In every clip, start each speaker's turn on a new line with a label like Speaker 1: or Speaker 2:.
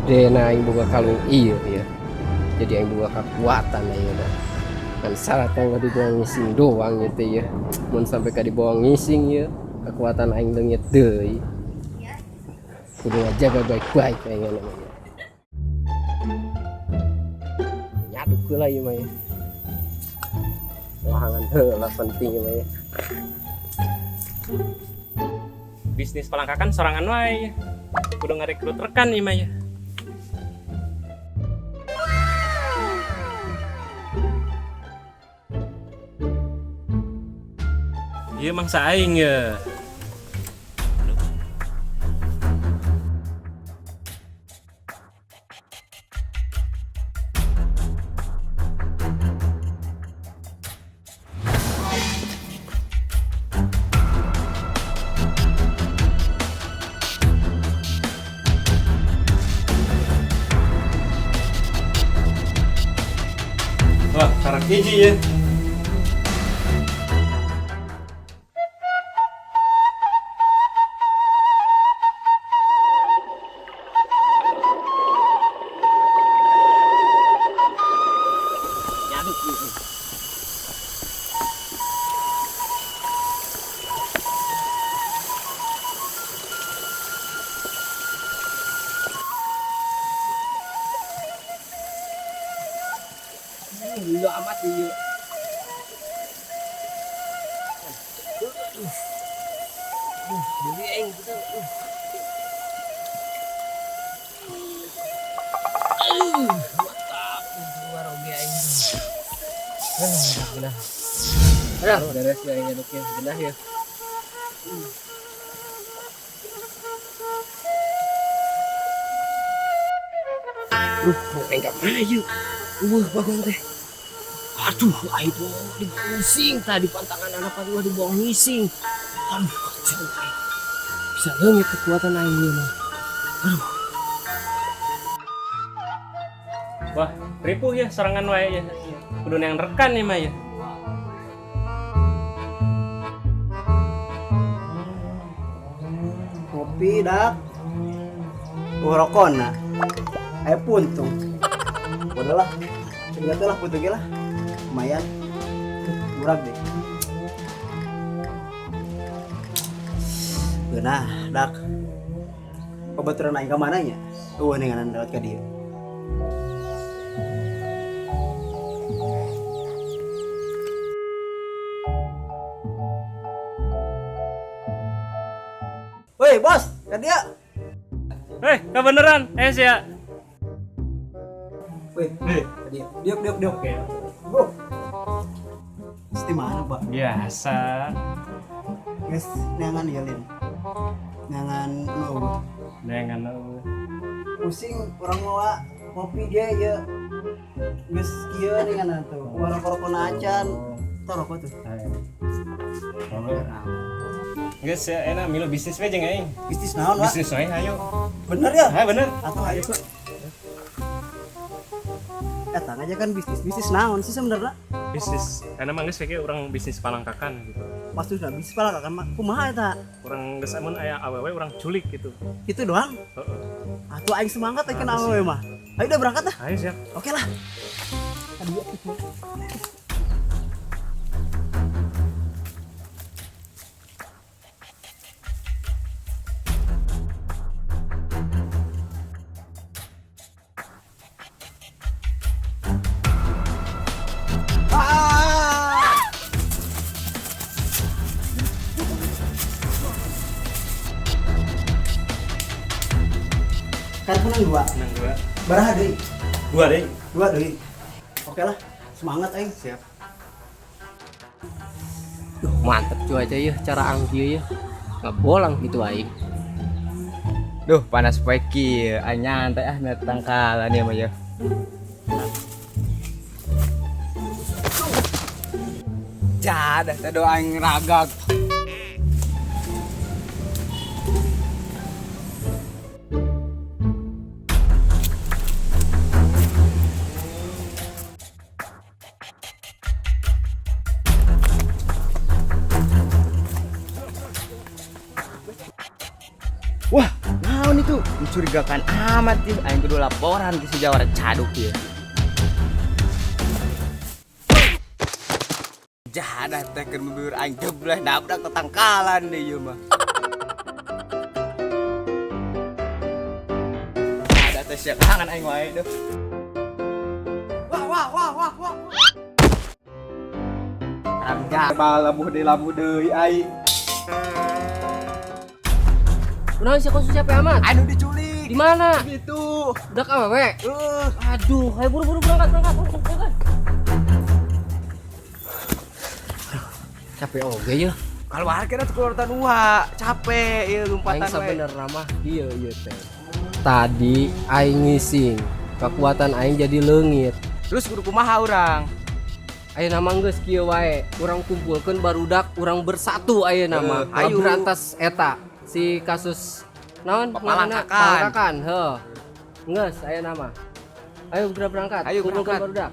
Speaker 1: Gedena aing boga kalung ieu ya. Jadi aing boga kekuatan ayeuna. Kan syarat tong dibawa ngising doang gitu ya. Mun sampai ka dibawa ngising ya, kekuatan aing leungit deui. Kudu ngajaga baik-baik aing namanya. Nyaduk heula ieu mah ya. Lahangan heula penting ieu mah ya.
Speaker 2: Bisnis palangkakan sorangan wae. Kudu ngarekrut rekan ieu mah ya. Ieu mangsa aing ya. Wah, karak hiji ya.
Speaker 1: Nyaduk ieu. Gila amat ieu. Aduh. Duh, deui aing gitu. Mantap. Keluar oge aing. Ah, benar. Aduh, beres ya aing nyaduknya. Genah ya. Duh, aing ka mana ieu? Wah, bagong teh. Aduh, aing dibawa ngising tadi pantangan anak gua dibawa ngising. Aduh, kacau aing. Bisa leungit kekuatan aing ieu mah. Aduh.
Speaker 2: Wah, ripuh ya sorangan wae ya. Kudu neang rekan nih mah ya.
Speaker 3: Kopi dak. Rokona. Ayo puntung. Udah lah. Senjata lah puntung lah. Lumayan. Murah deh. Nah, dak. Kebetulan aing ka mana nya? Eueuh nenganan lewat ka dieu. Woi, bos, ka dieu.
Speaker 2: Hei, kebeneran. Eh sia.
Speaker 3: Woi, ka dieu. Diuk, diuk, diuk.
Speaker 2: Oke.
Speaker 3: Bro. Di mana, Pak?
Speaker 2: Biasa.
Speaker 3: Guys, neangan ya, Lin. Neangan nu.
Speaker 2: Neangan nu.
Speaker 3: Pusing orang mawa kopi ge ya. Geus kieu neangan tuh. Warung rokok acan. Tah rokok tuh.
Speaker 2: Geus ya enak milu bisnis we jeung aing.
Speaker 3: Bisnis naon, Pak?
Speaker 2: Bisnis we ayo.
Speaker 3: Bener ya?
Speaker 2: Ha bener.
Speaker 3: Atuh ayo. Eta aja kan bisnis. Bisnis naon sih sebenarnya?
Speaker 2: Bisnis. Karena mah geus we urang bisnis palangkakan gitu.
Speaker 3: Pasti sudah bisnis palangkakan mah kumaha eta?
Speaker 2: Urang geus amun aya awewe urang culik gitu.
Speaker 3: Itu doang.
Speaker 2: Heeh.
Speaker 3: Atuh aing semangat aing kena awewe mah. Ayo udah berangkat lah.
Speaker 2: Ayo siap.
Speaker 3: Oke lah. Aduh. Kan menang dua.
Speaker 2: Menang dua.
Speaker 3: Baraha deui?
Speaker 2: Dua deui.
Speaker 3: Dua deui. Oke lah, semangat aing.
Speaker 2: Siap.
Speaker 1: Duh, mantep cuaca ya, cara angki ya. Ngebolang gitu aing.
Speaker 4: Duh, panas poe kieu, aing nyantai ah tangkalan ieu mah ya. Jadah teh doa aing ragag. Wah, naon itu? Mencurigakan amat ya. Aing kudu laporan ke si Jawara caduk ya. Jahadah teh keur bibir aing jebleh nabrak tetangkalan deh ieu mah. Ada teh siap tangan aing wae duh. Wah wah wah wah wah. Angga labuh deui aing.
Speaker 1: Kunaon sih kok siapa amat?
Speaker 4: Anu diculik.
Speaker 1: Di mana?
Speaker 4: Itu.
Speaker 1: Udah ka awewe? Aduh, ayo buru-buru berangkat, berangkat, langsung berangkat. Capek oge ya.
Speaker 4: Keluar kira keluar tanua, capek ieu
Speaker 1: Aing
Speaker 4: lompatan we.
Speaker 1: sabenerna mah ieu ieu teh. Tadi aing ngising, kekuatan aing jadi leungit.
Speaker 4: Terus kudu kumaha urang?
Speaker 1: Ayeuna mah geus kieu wae, urang kumpulkeun barudak, urang bersatu ayeuna mah.
Speaker 4: Ayo.
Speaker 1: Berantas eta si kasus naon?
Speaker 4: Palangkakan.
Speaker 1: Palangkakan, heuh. Geus ayeuna mah. Ayo geura berangkat,
Speaker 4: Ayo
Speaker 1: kumpulkeun
Speaker 4: berangkat.
Speaker 1: barudak.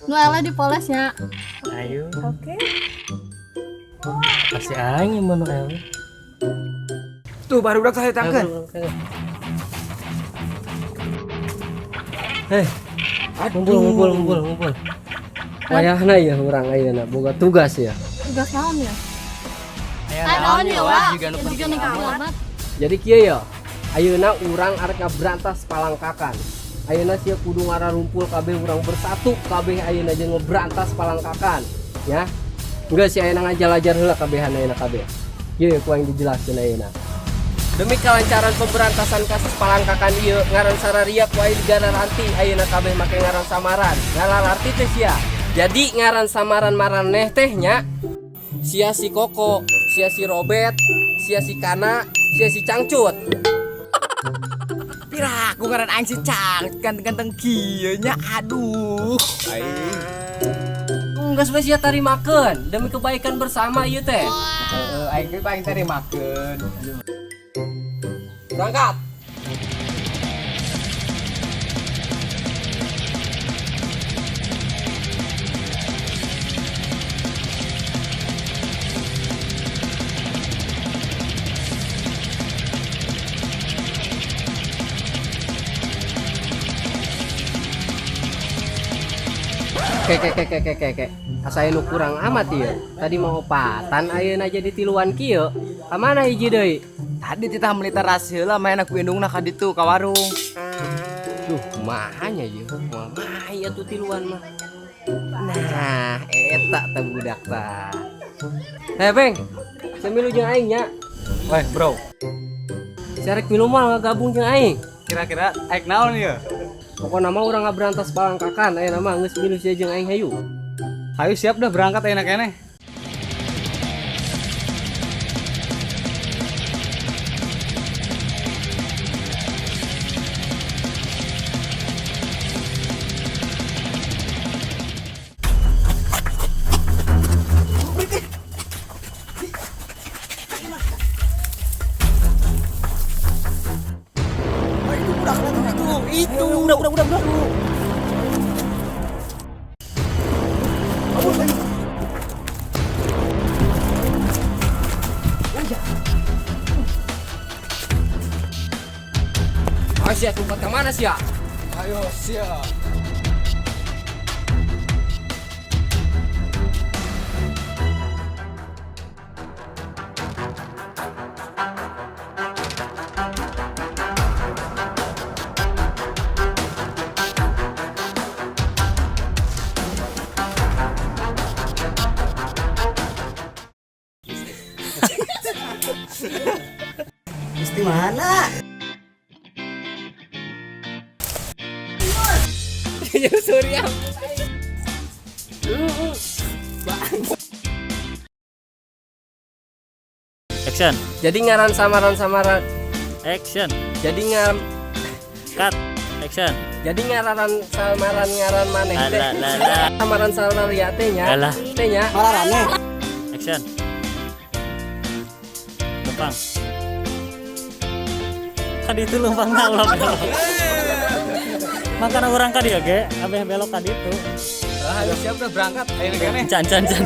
Speaker 5: Nu eleh dipolesnya.
Speaker 2: Ayo,
Speaker 5: Oke.
Speaker 2: kasih aing yang mana eleh.
Speaker 4: Tuh barudak saya
Speaker 1: Ayo,
Speaker 4: tangkeun.
Speaker 1: buru, buru, Hei, ngumpul ngumpul ngumpul ngumpul. Wayahna ya urang ayeuna boga tugas ya.
Speaker 5: Tugas naon ya? Ah, naon ya, Wak?
Speaker 4: Juga nu
Speaker 5: Juga
Speaker 4: penting
Speaker 5: nu
Speaker 4: amat.
Speaker 5: amat.
Speaker 1: Jadi kieu ya, ayeuna urang arek ngaberantas palangkakan. Ayeuna sia kudu ngararumpul kabeh urang bersatu kabeh ayeuna jeung ngeberantas palangkakan, ya. Enggak sih ayeuna ngajalajar heula kabehan ayeuna kabeh. Kieu ku aing dijelaskeun ayeuna. Demi kelancaran pemberantasan kasus palangkakan ieu, ngaran sararia ku aing digararanti ayeuna kabeh make ngaran samaran. Ngalararti teh sia. Jadi ngaran samaran maraneh teh nya sia si Koko, sia si Robert, sia si Kana, sia si Cangcut.
Speaker 4: Piraku ngaran aing si Cang, ganteng-ganteng kieu nya aduh. Aing.
Speaker 1: Enggak supaya sia tarimakeun demi kebaikan bersama ieu teh.
Speaker 4: Heeh, aing ge paling tarimakeun.
Speaker 1: Berangkat. Ke ke ke ke ke ke ke. Asa nu kurang amat ieu. Tadi mau opatan ayeuna jadi tiluan kieu. Ka mana hiji deui?
Speaker 4: Tadi titah meuli teras heula main aku indungna ka ditu ka warung.
Speaker 1: Duh, mahanya ieu. Moal mah ieu tuh tiluan mah. Nah, eta teh budak tah. Hei, Beng. Semilu jeung aing nya.
Speaker 2: Weh, bro.
Speaker 1: Sarek milu mah ngagabung jeung aing.
Speaker 2: Kira-kira aik naon ieu?
Speaker 1: Pokona mah urang ngaberantas palangkakan ayeuna mah geus milu sia jeung aing hayu.
Speaker 2: Ayo siap dah berangkat ayeuna keneh.
Speaker 4: Itu udah.
Speaker 1: Ayo sia lompat ka mana sia?
Speaker 4: Ayo siap.
Speaker 3: Mesti mana?
Speaker 1: Surya.
Speaker 2: Action.
Speaker 1: Jadi ngaran samaran-samaran.
Speaker 2: Action.
Speaker 1: Jadi ngaran
Speaker 2: Cut. Action.
Speaker 1: jadi ngararan samaran ngaran maneh teh.
Speaker 2: Alah, lah, lah.
Speaker 1: Samaran samaran teh nya.
Speaker 2: Alah.
Speaker 1: Teh nya.
Speaker 3: Mararane.
Speaker 2: Action. Lempang. Kan itu lempang ulah belok. Makana urang ka dieu ge, abeh belok ka ditu.
Speaker 4: Ayo siap udah berangkat. Ayo nih.
Speaker 5: Can can can.